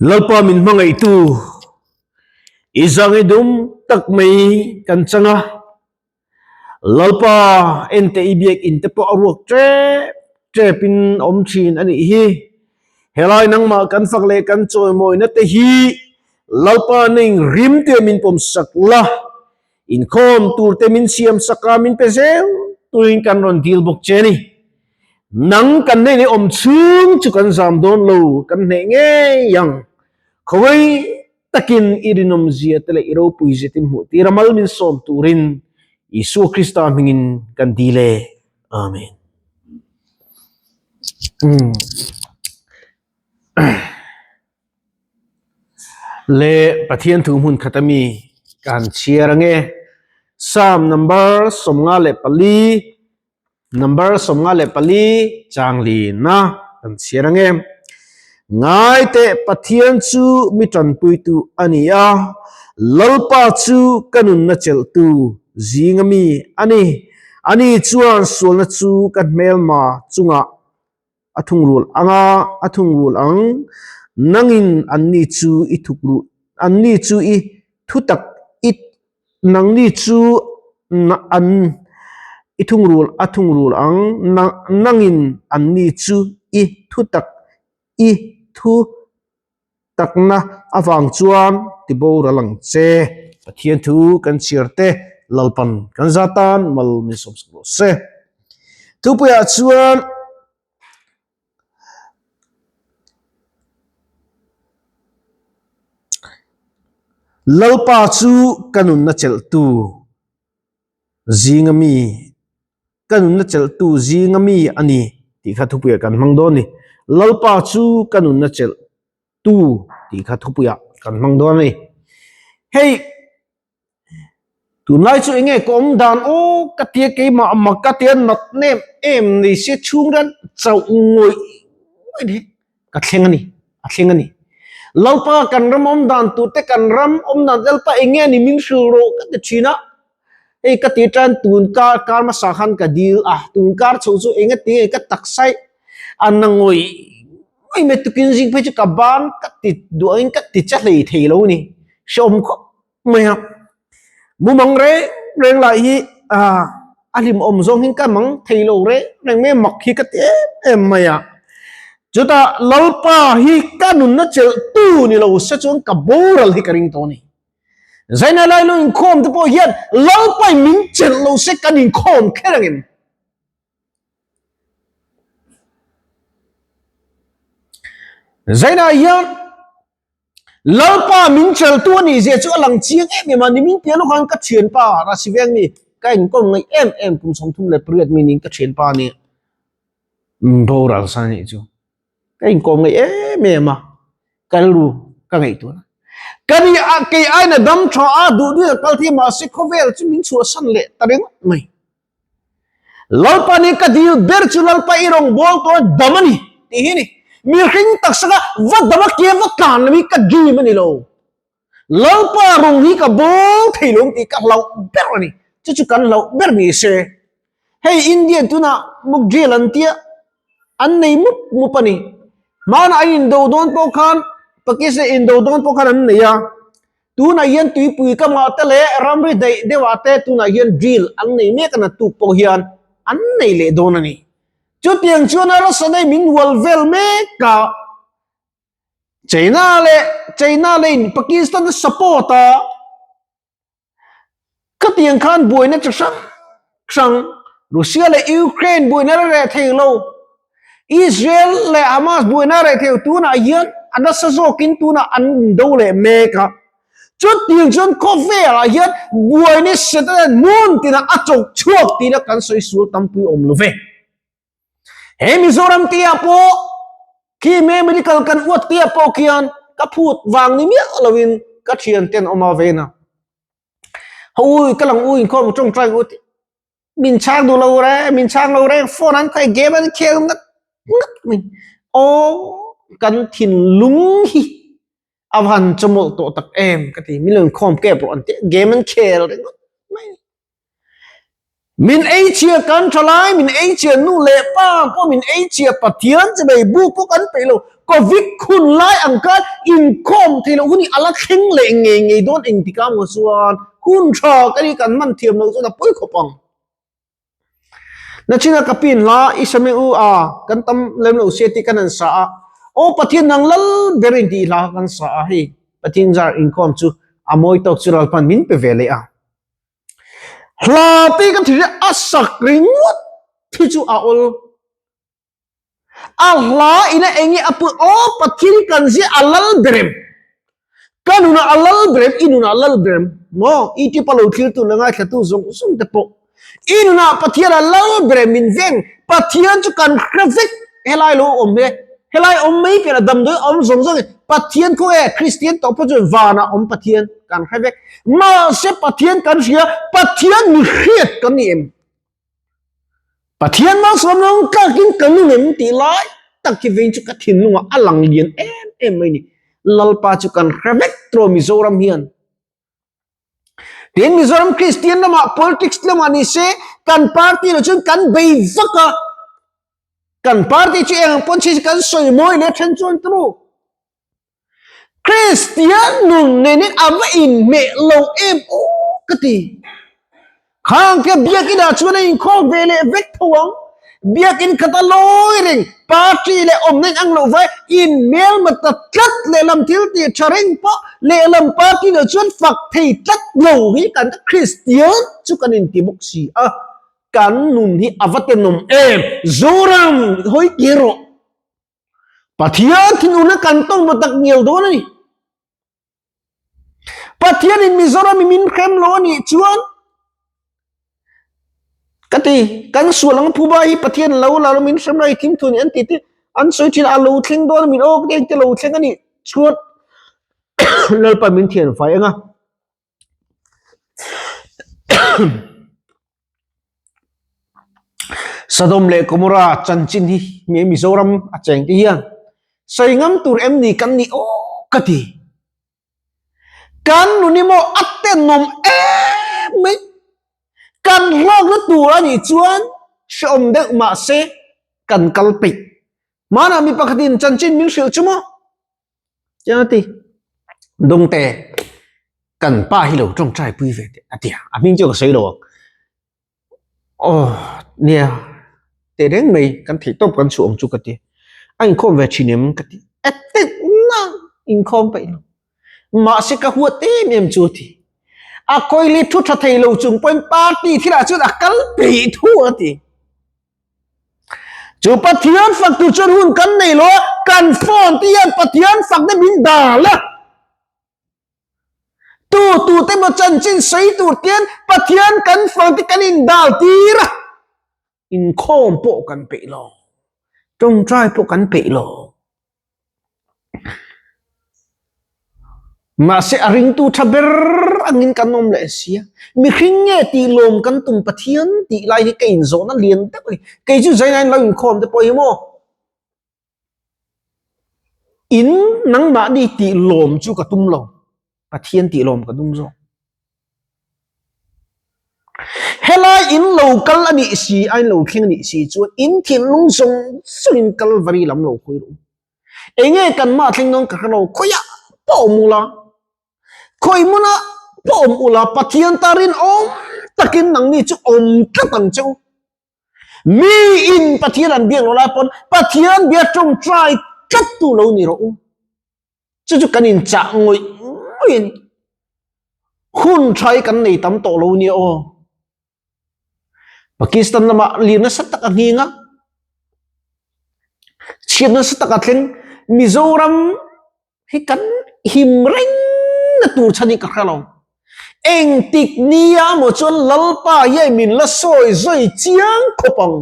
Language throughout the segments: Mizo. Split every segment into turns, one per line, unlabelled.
Lalpa min hmangaihtu i zang i dum tak mai kan chang a, Lalpa ente i biak in te pawh a ruak tep tep in a awm thin a nih hi. Helai nangmah kan fak leh kan chawimawina te hi Lalpa ning rim te min pawm sak la, inkhawm tur te min siam sak a min pe zel turin kan rawn dil bawk che a ni. Nang kan hneh leh awm chhung chu kan zam dawn lo, kan hneh ngei ang. Khawi takin i rinawmzia te leh i ropuizia te hmuh tir a mal min sawm turin Isua Krista hmingin kan dil e. Amen. Le Pathian thu hmun khat ami ka han chhiar ange. Psalm number 54 Number 54 changlina kan chhiar ange. Ngai teh Pathian chu mi tanpuitu a ni a, Lalpa chu ka nunna chelhtu zinga mi a ni. Ani chuan sualna chu ka hmelma chungah a thungrul anga a thungrul ang. Nangin anni chu i thukru anni chu i thutak i Nangni chu an i thungrul a thungrul ang, nangin anni chu i thutak i thu takna avang chuan ti boral ang che. Pathian thu kan chhiar te Lalpan kan za tan mal min sawmsak rawh se. Thupuiah chuan. Lalpa chu ka nunna chelhtu zinga mi, ka nunna chelhtu zinga mi a ni tih kha thupuiah kan hmang dawn a ni. Lalpa chu ka nunna chelhtu tih kha thupuiah kan hmang dawn a ni. Hei. Tunlai chu enge ka awm dan aw ka tia keimah mak ka tia nat nem em nei se chhung ran chauh ngawih ngawih hi ka thleng a ni a thleng a ni. Lalpa kan ram awm dan tur te kan ram awm dan Lalpa enge ni min hrilh rawh ka ti thin a, hei ka ti tan tun kar kar hmasa khan ka dil a tun kar chho chu enge ti nge ka taksa hi a na ngawih ngawih mai tukin zing phei chu ka ban ka ti duangin ka ti che hlei thei lo a ni hrehawm khawp. mai a mumang reng reng lah hi ah a hlimawm zawng hian ka mang thei lo reng reng mai a mak hi ka ti em em mai a chutah Lalpa hi ka nunna chelh tu ni lo se chuan ka boral hi ka ring tawh a ni Zaina lai lo inkhawm te pawh hian Lalpa in min chelh lo se kan inkhawm kher ang em Zaina hian Lalpa min cheltu a nih zia chu a lang chiang em em a, nimin piah lawk khan ka thianpa Rasiveng mi ka inkawm ngaih em em kum 38 mi niin ka thianpa a ni boral san a nih chu ka inkawm ngaih em em a, ka rilru ka ngaihtuah a, ka ni a kei aina dam tha a duh duh a kal thei mahse khawvel chu min chhuahsan leh ta ringawt mai. Lalpa nih ka dil ber chu Lalpa i rawn bawl tawh a dam a ni tih hi a ni. Mihring taksa va dam a ke va tlan lo hi ka dream a ni lo. Lalpa rawng hi ka bawl thei lo tih ka hlauh ber a ni. Chu chu kan hlauh ber ni se. Hei Indian tunah muk drill an tia an nei mup mup a ni. Hmanah an indo dawn pawh khan Pakistan indo dawn pawh khan an nei a. Tunah hian tuipui ka mah te leh ramri daih deuhah te tunah hian drill an nei mek a naktuk pawh hian an nei leh dawn a ni. Chutiang chuan a rasa nei min hual vel mek a, China leh China leh in Pakistan a support a, khatiang khan buaina chi hrang hrang Russia leh Ukraine buaina la reh thei lo, Israel leh Hamas buaina reh thei lo tunah hian a nasa zawkin tunah an indo leh mek a. Chutiang chuan khawvelah hian buaina Satan hmun tinah a chawk chhuak tihna kan sawi sual tampui awm lo ve. He Mizoram tia pawh khi me medical kan uat tia pawh khian ka phut vang ni miah loin ka thian ten awm a vena. Ho ka lang u inkhawm tawngtai u min chhang duh lo re min chhang lo reng phone an khai game an khel ngat ngat mai aw kan thinlung hi a van chawmawlh tawh tak em ka ti min lo inkhawm kep rawh an ti game an khel ringawt mai min ei chhia kan tha lai min ei chhia nu leh pa pawh min ei chhia Pathian che mai bu pawh kan peih lo. Covid hun lai ang khan inkhawm theih loh hun hi a la thleng leh ngei ngei dawn engtikah maw chuan hun tha ka ni kan hman thiam loh chuan a pawi khawp ang. Nachina ka pin hla i same u a kan tam lem lo sia tih kan han sa a, aw Pathian nang lal ber in tih hla kan sa a hei Pathian zar inkhawm chu a mawi tawk chu Lalpan min pe ve leh a. Hla te kan thil a sak ringawt hi chu a awl. A hla ina enge a put aw Pathian kan zia a lal berem. Ka nunah a lal berem, i nunah a lal berem. Maw i tipa lo thlir tu la ngaithla tu zawng zawng te pawh. I nunah Pathian a lal berem min veng. Pathian chu kan hre vek helai lo awm he. Helai awm mai pian a damdawi awm zawng zawng hi Pathian khaw nge Kristian tawh pawh chuan vanah awm Pathian kan hre vek. Mahse Pathian kan hria, Pathian mi hriat kan ni em? Pathian malsawm lo tlakin ka nung em tih lai tak hi vein chu ka thinlungah a lang lian em em mai ni. Lalpa chu kan hre vek tawh Mizoram hian. Tin Mizoram Kristian lamah politics lamah ni se kan party lo chuan kan bei vak a. Kan party chu eng ang pawn chhe kan sawi mawi leh then chuan turu. Kristian nun nen in a va inhmeh lo em aw ka ti. Khang ke biakin ah chuan a inkhawm ve leh vek tho ang. Biakin khat a lawi reng, party leh awmna in ang loh vai, inhmelma ta tlat lehlam thil tih tha reng pawh lehlam party loh chuan fak thei tlat lo hi kan Kristian chu kan inti bawk si a. Kan nun hi a va tenawm em! Zoram hawi kir rawh. Pathian thinurna kan tawng maw tak ngial dawn a ni. Pathianin Mizoram i min hrem lo a nih chuan ka ti kan sual ang phuba hi Pathian lo la lo min hrem lo hi thim thu ni an ti te an sawi thin a lo thleng dawn min awk deng te lo thleng a nih chuan Lalpa min thian fai anga Sodom leh Gomorrah chanchin hi mi Mizoram a cheng te hian sawi ngam tur em ni kan nih aw ka ti. Kan nun hi maw a tenawm em mai. Kan hlawkna tur a nih chuan hrehawm deuh mahse kan kal peih. Hmanah mi pakhatin chanchin min hrilh chu maw? Chiang a ti. Dawngte, kan pa hi lo tawngtai pui ve teh a ti a, a hming chu ka sawi lo ang. Aw nia, teh reng mai kan theih tawp kan chhuah ang chu ka ti. A inkhawm ve thin em ka ti. E teh na inkhawm peih lo. Mahse ka huat em em chu a ti. A kawili thu tha thei lo chung pawhin party thilah chuan a kal peih thu a ti. Chu Pathian fak tur chuan hun kan nei lo a, kan phone te hian Pathian fakna min dal a. Tu tu te maw chanchin sawi tur te hian Pathian kan fak te kan indal tir a. Inkhawm pawh kan peih lo, tawngtai pawh kan peih lo. Mahse a ringtu tha ber angin kan awm leh sia. Mihring nge tih lawm kan tum Pathian tih lai hi ka inzawhna lian deuh a ni. Kei chu zainain lo inkhawm te pawh hi maw in nangmahni tih lawm chu ka tum lo. Pathian tih lawm ka tum zawk. Helai in lo kal a nih si, a in lo thleng a nih si chuan in thinlung zawng zawngin Kalvari lam lo khawi rawh u. Enge kan mah thleng dawn ka hre lo, khawiah pawh awm ula, khawi hmunah pawh awm ula, Pathian ta rinawm takin nangni chu awm tlat ang che u. Mi in Pathian an biak lo lai pawn Pathian bia tawngtai tlat tu lo ni rawh u. Chu chu kan inchah ngawih ngawih a ni. Hun tha hi kan nei tam tawh lo nia aw. Pakistan lamah lir nasa tak a nghing a, chhiat nasa tak a thleng. Mizoram hi kan him reng na tur chhan hi ka hre lo. Engtik nia maw chuan Lalpa hian min la sawi zawi chiang khawp ang.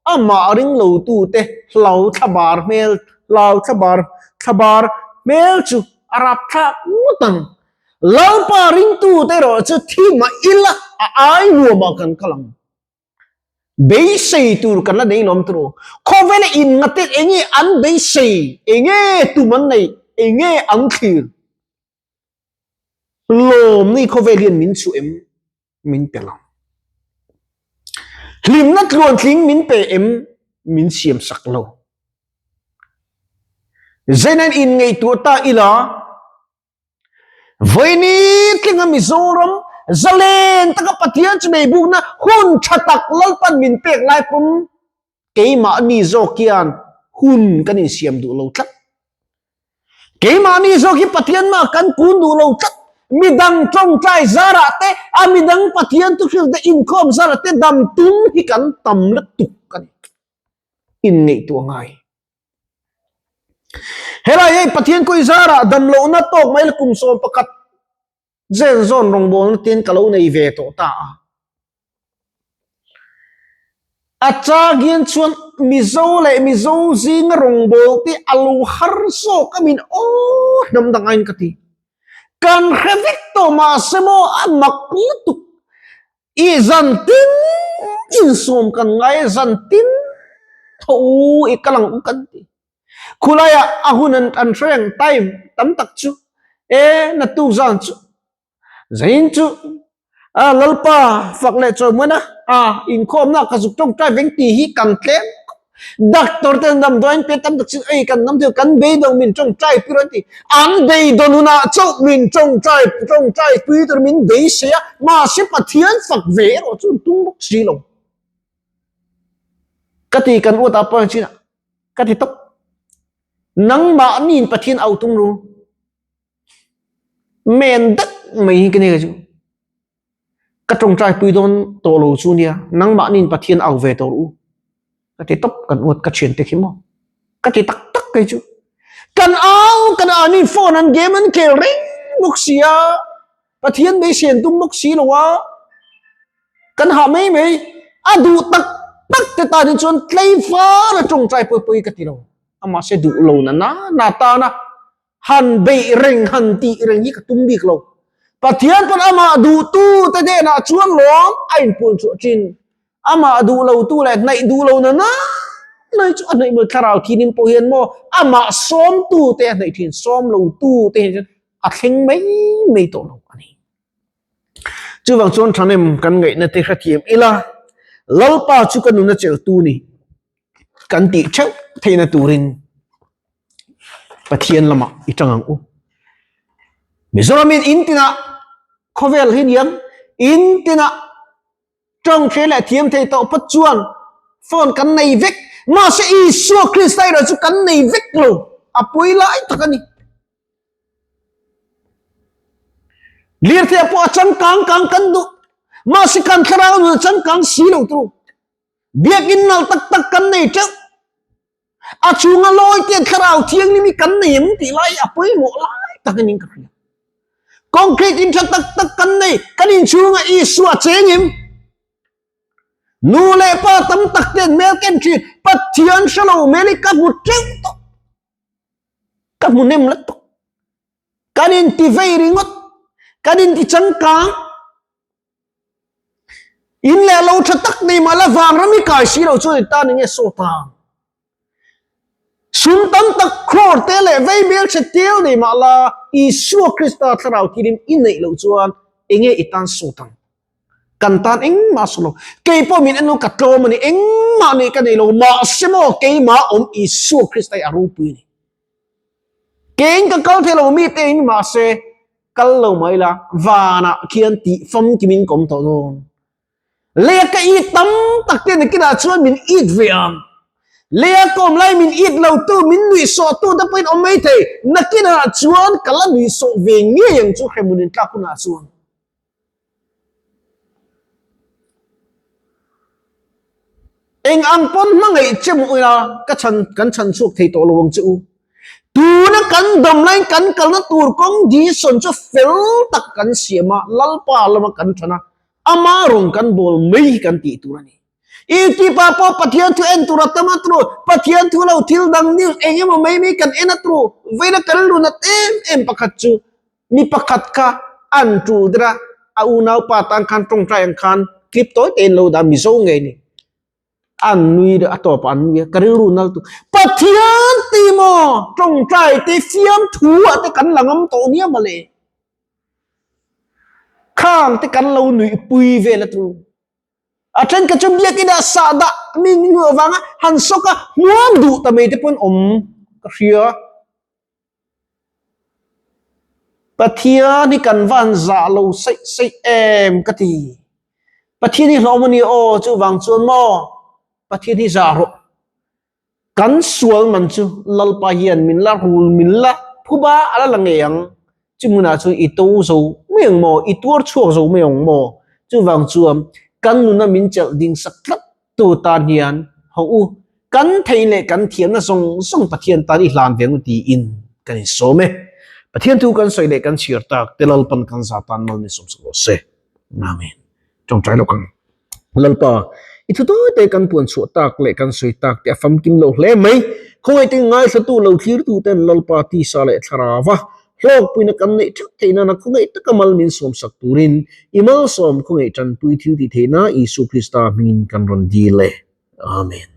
Amah ring lo tute hlau thlabar hmel hlau thlabar thlabar hmel chu a rap thlak ngawt ang. Lalpa ringtute erawh chu thi mah ila a ai nuamah kan kal ang. Beisei tur kan la nei lawm turu. Khawvela inngatin enge an beisei, enge tum an neih, enge an thlir. Lawm ni khawvel hian min chhuh em? Min pe lo. Hlimna tluantling min pe em? Min siam sak lo. Zenan in ngaihtuah ta ila, Vawiini tlinga Mizoram zalen taka Pathian chu nei bukna hun tha tak Lalpan min pek lai pawn keimahni zawk hian hun kan insiam duh lo tlat. Keimahni zawk hi Pathian mah kan kun duh lo tlat. Midang tawngtai zarah te, a midang Pathian thuhrilh te inkhawm zarah te dam tum hi kan tam lutuk a ni. Inngaihtuah ngai. Helai hei Pathian kawi zarah dam lohna tawk mai la kum 11 zen zawn rawngbawlna ten ka lo nei ve tawh ta a. A chang hian chuan Mizo leh Mizo zinga rawngbâwl te a lo har zawk a min aw hnam dang aiin ka ti. Kan hre vek tawh mahse maw a mak lutuk. I zan tin insawm kan ngai a, zan tin tho u i kal ang u kan ti. Khulaiah a hun an hre reng time tam tak chu e naktuk zan chu Zain chu a Lalpa fak leh chawimuan a, a inkhawmna ka zuk tawngtai veng tih hi kan tlem khawp. Doctor te an damdawi an pe tam tak chin ei kan dam thei kan beidawng min tawngtai pui an ti. An beidawn hunah chauh min tawngtai tawngtai pui tur min beisei a, mahse Pathian fak ve erawh chu an tum bawk si lo. Ka ti kan uat ah pawh chin a, ka ti tawp. Nangmahniin Pathian auh tum ru. Men dat mai hi ka ni chu. Ka tawngtai pui dawn tawh lo chu nia, nangmahniin Pathian au ve tawh rawh u. Ka ti tawp kan uat ka thiante khi maw. Ka ti tak tak kei chu. Kan au kan au ni phone an game an khel reng bawk si a, Pathian beisei an tum bawk si lo a, kan hah mai mai. A duh tak tak te tan hi chuan tleifar a tawngtai pawh pawh hi ka ti lo. Amah se duh lo na na na tan a. Han beih reng, han tih reng hi ka tum bik lo. Pathian pawn amah duhtu te hnenah chuan lawm a inpuan chhuah thin. Amah duh lotu leh hnaih duh lo na na mai chu a hnaih maw thlarau thinin pawh hian maw amah sawmtu te a hnaih thin, sawm lotu te hian chuan a thleng mai mai tawh lo a ni. Chuvang chuan thahnem kan ngaihna te hrethiam ila, Lalpa chu ka nuna chelhtu ni kan tih theuh theihna turin Pathian lamah i tang ang u. Mizoramin in tinah khawvel hi niang, in tinah tawng hre leh thiam thei tawh phawt chuan phone kan nei vek. Mahse Isua Krista erawh chu kan nei vek lo, a pawi lai tak a ni. Lirthei pawh a changkang kang kan duh, mahse kan thlarau nun a changkang si lo turu. Biakinn nalh tak tak kan nei teuh. A chhunga lawi te thlarau thianghlim hi kan nei em tih lai a pawimawh lai tak in ka hria. Concrete in tha tak tak kan nei, kan inchhunga Isua cheng em? Nu leh pa tam tak ten hmel ken thin, Pathian hre lo hmel hi ka hmu teuh tawh. Ka hmu nem la tawh. Kan inti vei ringawt, kan inti changkang. In leh lo tha tak nei mah la vanram i kai si lo chuan i tan enge sawt ang. Sum tam tak crore te leh vei hmel chhe tel nei mah la Isua Krista thlarau thilim i neih loh chuan enge i tan sawt ang. Kan tan engmah saw lo. Kei pawh min en lo ka tlawm a ni engmah neih ka nei lo mahse maw keimah awm Isua Krista hi a ropui a ni. Keiin ka kal thei lo mi te in mahse kal lo mai la vanah khian tih famkimin ka awm tawh dawn. Leia ka it tam tak te nakinah chuan min it ve ang. Leia ka awm lai min it lo tu min nuihsawh tu te pawhin awm mai thei nakinah chuan ka la nuihsawh ve ngei ang chu hremhmun intlak hunah chuan. Eng ang pawn hmangaih che maw ila ka chhan kan chhan chhuak thei tawh lo ang che u. Tuna kan dam laiin kan kalna tur kawng decision chu fel tak kan siam a, Lalpa lama kan than a, ama rawn kan bawl mai hi kan tih tur a ni. YouTube ah pawh Pathian thu en tur a tam a tru, Pathian thu lo thil dang news eng emaw mai mai kan en a tru, vawiina kan lunat em em pakhat chu Mi pakhat kha an tul der a, a unaupa tan khan tawngtai ang khan clip tawi te in lo dah Mizo ngei ni. An nui a tawp ah an nui a, ka rilru nal tuk. Pathian ti maw tawngtai te fiamthu ah te kan la ngam tawh nia mawle. Khang te kan lo nuihpui vel a tu. A then ka chu biakin ah sahdah mi hmuh avanga han sawk a hmuam duh ta mai te pawn awm ka hria. Pathian hi kan van zah lo saih saih em ka ti. Pathian hi hlawm a ni aw, chuvang chuan maw Pathian hi zah rawh. Kan sual man chu Lalpa hian min la rul min la phuba a la la ngei ang. Chu hmunah chuan i to zo mai ang maw, i tuar chhuak zo mai ang maw? Chuvang chuan kan nuna min chelh ding sak tlat tu tan hian haw u, kan thei leh kan thiamna zawng zawng Pathian tan i hlan ve ang u tiin kan insawm e. Pathian thu kan sawi leh kan chhiar tak te Lalpan kan za tan mal min sawm sak rawh se. Amen. Tawngtai lawk ang. Lalpa, i thu tawi te kan puan chhuah tak leh kan sawi tak te a famkim lo hle mai. Khawngaih te ngaithlatu lo thlirtu ten Lalpa tisa leh thlarava hlawkpuina kan neih theuh theih nana khawngaih taka mal min sawmsak turin i malsawm khawngaih tanpui thil tih theihna Isu Krista hmingin kan rawn dil e. Amen.